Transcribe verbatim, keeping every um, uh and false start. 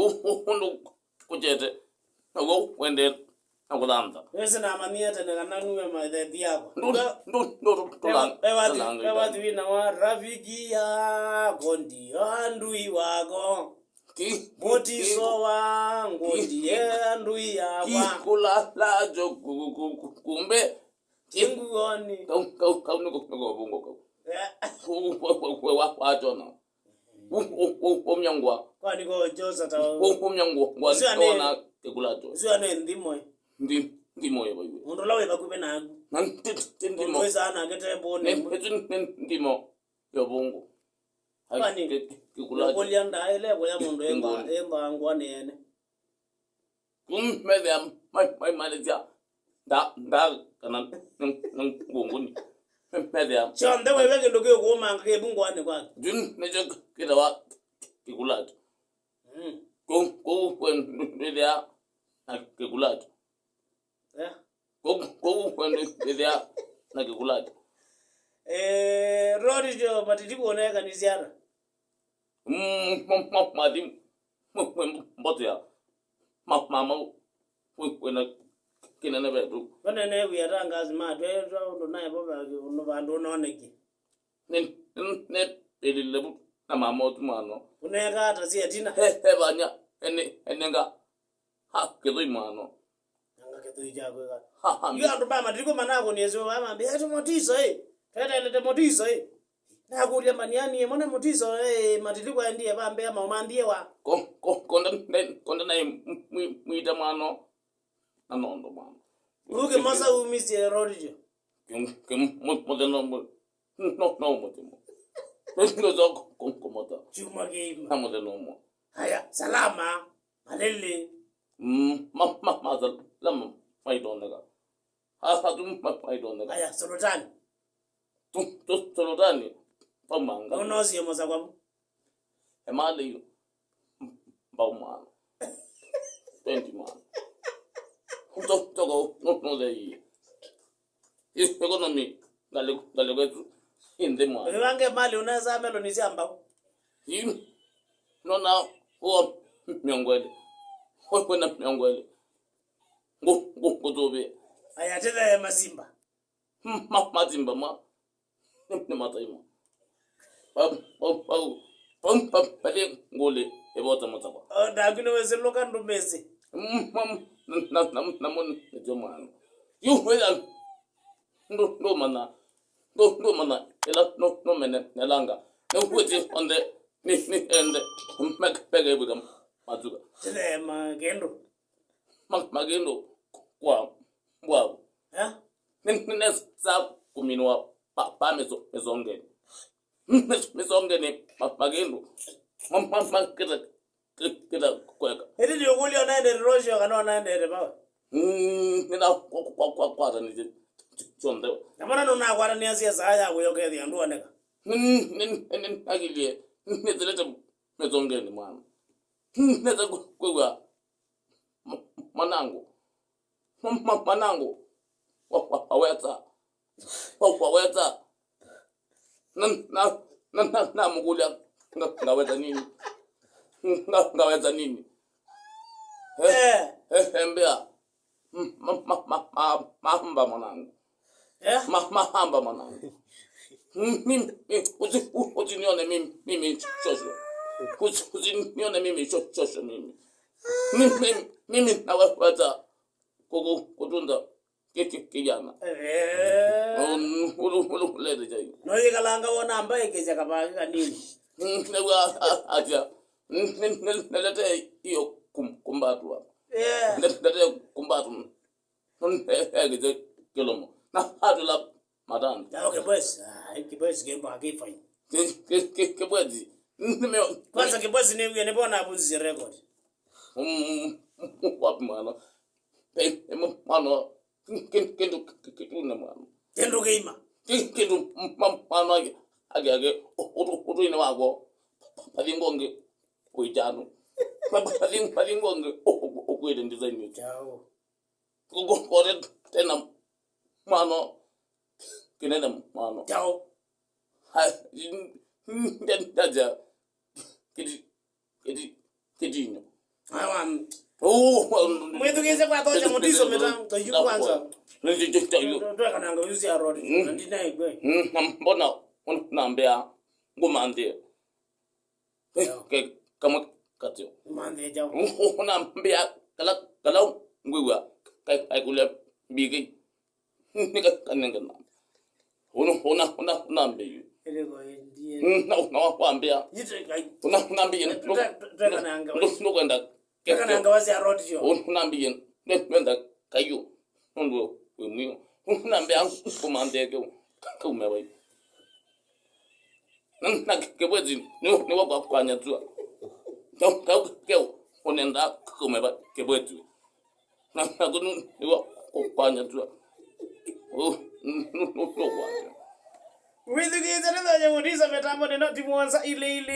Ũ-, ũ-, ũndũ kũkyete, naw'o wendee na kũthantha. Wĩsĩ namanyie tene kana nue mathethi yakwa. Ndu, ndu, ndu, tũla-, tũla-, ewathi, tũla-, ewathi wĩna wa rafiki yako ndio adui wako. Ki-, mũtiso ki-, wa ngũndi ki-, e adui yakwa. Kĩkũla lacho ku-, ku-, ku-, ku-, kumbe. Kinguoni. Kau, kau, kau nĩko, nĩko ũvũngũ kau. Eh. Ku-, ku-, ku-, ku-, wa-, wachona. Ũ-, ũ-, ũ-, ũmya ngwa. Kwani ko Josa ta ũ-, ũmya ngwa, ngwa ũcio nĩ, ndona kĩkũla cho. Ũcio nĩ nthimo ĩ. Ndi-, ndimo ĩ vaiwe. Mũndũ ũla wĩ vakuvĩ naku. Na ndi-, ndi-, ndi-, ndimo. Mũndũ wĩ saa nake tembũnĩ. Nĩ, ĩsu nĩ ndimo ya ũvũngũ. Ai, kwani kĩ-, kĩ-, kĩkũla cho. Ũkũlya ndaĩle kũya mũndũ ĩmba-, ĩmba ngwa nĩ ene. Kum methĩa mai-, maimanĩsya nda-, ndaa kana n-, n-, ngũngũni. Methĩa. Kyonthe wĩve kĩndũ kĩũkũũmanga kĩvungũanĩ kwake. Yu nĩkyo kĩtawa kĩkulatu. Mm. Kũu, kũu kwendũ ndwĩthĩa na kĩkulatu. Eh? Kũu, kũu kwendũ ndwĩthĩa na kĩkulatu. Eh, rori jo matiti kuonekanisya ata? Mm, ma-, ma-, mathi, mwe, mwe, mboto ya ma-, mama, mwe, kwena kinene vetu. Vanene wia ta ngazi matwetwa ũndũ nae vo va-, ũndũ vandũ ũnoneki. Ne, ne, ne, elile vu na mama otu mano. Uneka ata si atina? He, he vanya, ene, enenga. Ha, kĩthũi mano. Nanga kĩthũi kyaku ĩka. Ha, ha, yu andũ ma matiriko manakũnie syo, vamambia, "Ete motiso, ĩ. Twetelete motiso, ĩ." Nakũlya maniani, "Mone motiso, ĩ, matiriko endie vambea maumanthie wa." Ko, ko, konda, ne, konda naĩ mwi-, mwita mano. Na nondo mano. Uke masa umisye rorije. Kim, kim, mo-, mothenya ũmwe. No, no, mothenya ũmwe. Ndio za ku-, ku-, kumota. Chuma kĩima. Na mothenya ũmwe. Haya, salama. Malele. Mm, ma, ma, ma, salama. Maidoneka. Ha, ha, tu, ma, maidoneka. Haya, Sultani. Tu, tu, Sultani. Pamanga. Unosie mosa kwa. Emali. Mbau mwana. Twenty mwana. Kuto, toko, no, no, they. Economy, ngalĩ-, ngalĩ kwetu, ĩ nthĩ mwana. Ũyũ wange mali unaweza meloni sya mbau. Yu, nona, huo mĩongo ĩlĩ. Huo kwĩna mĩongo ĩlĩ. Ngu, ngu, ngũtũvĩa. Aya, tete masimba. Ma, matimba ma. Nĩ, nĩ mataima. Pa, pa, pa, pa, pa, pa, ngũlĩ ĩvota mũtava. O, ndaku nĩ wĩsĩ lũka ndũmĩsĩ. Mm, mam, na, na, na, namo nĩtyo mwana. Yu, wĩya. Ndũ, ndũmanya. Ndũ, ndũmanya. Ĩla, no, no mene, nelanga. Nĩ kwĩtĩ onthe, nĩ, nĩ ende. Mek, peke ĩvwĩka matuka. Tene ma, kĩndũ. Ma, makĩndũ kwa mbwavu. Eh? Nĩ, nĩ, nesa kũminwa pa, pa mĩso-, mĩsongeni. Mĩs-, mĩsongeni ma, makĩndũ. Ma, ma, ma, kĩta, kĩ-, kĩta kweka. Ĩndĩ nĩ ũkũlya ũnaendete rũcio kana ũnaendete vawe? Mm, nĩna kwa, kwa, kwa, kwatanĩtye kyonthe. Na mana nũnakwatanĩasya saa ya wĩokethĩa ndũoneka. Nĩ, nĩ, nĩ, nĩ, nakilie, nĩthĩlĩte mĩsongeni mwana. Nĩthĩlĩte kwĩw'a M-, mwanangu. M-, m-, mwanangu. Wa-, wa-, waweza. Wa-, waweza. Na, na, na, na, namũkũlya, nga-, ngaweza nini? Nga-, ngaweza nini? Eh, eh, eh, mbea. M-, ma-, ma-, ma-, ma-, mamba mwanangu. Eh? Ma-, mahamba mwanangu. Mm, mimi, mi-, usi-, u-, usinione mimi, mimi shosho. Usi-, usinione mimi sho-, shosho mimi. Mi-, mi-, mimi naweza kuku-, kutunza ki-, ki-, kijana. Eh. Mm, ulu, ulu, ulete chai. No yikalanga wona mbae kija kabaki kanini. Mm, newa, a-, atia. Mm, ne-, ne-, nelete hiyo kum-, kumbatwa. Eh. Ne-, nelete kumbatwa. Ekĩte kĩlomo. Na atũla matano. Na okay, boys. Ah, Kibwezi kĩmbo akĩfai. Kĩ-, kĩ-, kĩ-, Kibwezi. Nĩmeo. Kwanza Kibwezi nĩ wĩe nĩ bona abuzi record. Mm, wapi mwana? Eh, eh, mwana. Kĩ-, kĩndũ kĩ-, kĩtune mwana. Kĩndũ kĩima. Kĩ-, kĩndũ ma-, mwana ake, ake, ake, ũtũ-, ũtũinĩ wakwa. Pathi ngongĩ. Ũichano. Pathi, pathi ngongĩ. Ũkwĩte design. Chao. Kũkote tena mwano kĩnene mwano. Chao. Ha, ndaja kĩti, kĩti, kĩtinyo. Mwĩthukĩĩsye kwa thosya mũtiso mĩtambo yu kwanza. Twekananga yu sya road na ndinaigwe. Na mbona ũnambĩa ngũmanthĩe kamwe katyo? Ũnambĩa kala, kala ngwĩw'a kaikũlya mbikĩ. Nĩkanenge namba. Ũna, ũna, ũna, ũnambĩie. Na, na wambĩa. Ũna, ũnambĩie. Nũkwenda. Ũnambĩie. Nĩkwenda kaiũ. Nũndũ wĩ mwĩo. Ũnambĩa kũmanthĩa kĩu. Kaume vai. Na, na kĩvweti nĩ, nĩwe kwa, kwanyatw'a. Kau, kau keu ũnendaa kaume va kĩvweti. Na, na kũnu nĩwe kwa, kwanyatw'a. Ũ, nũ, nũ, nũ, nũkwatya. Wĩthukĩĩsye nĩthonye mũtiso mĩtambo nĩ noti mũonza ilĩ ilĩ.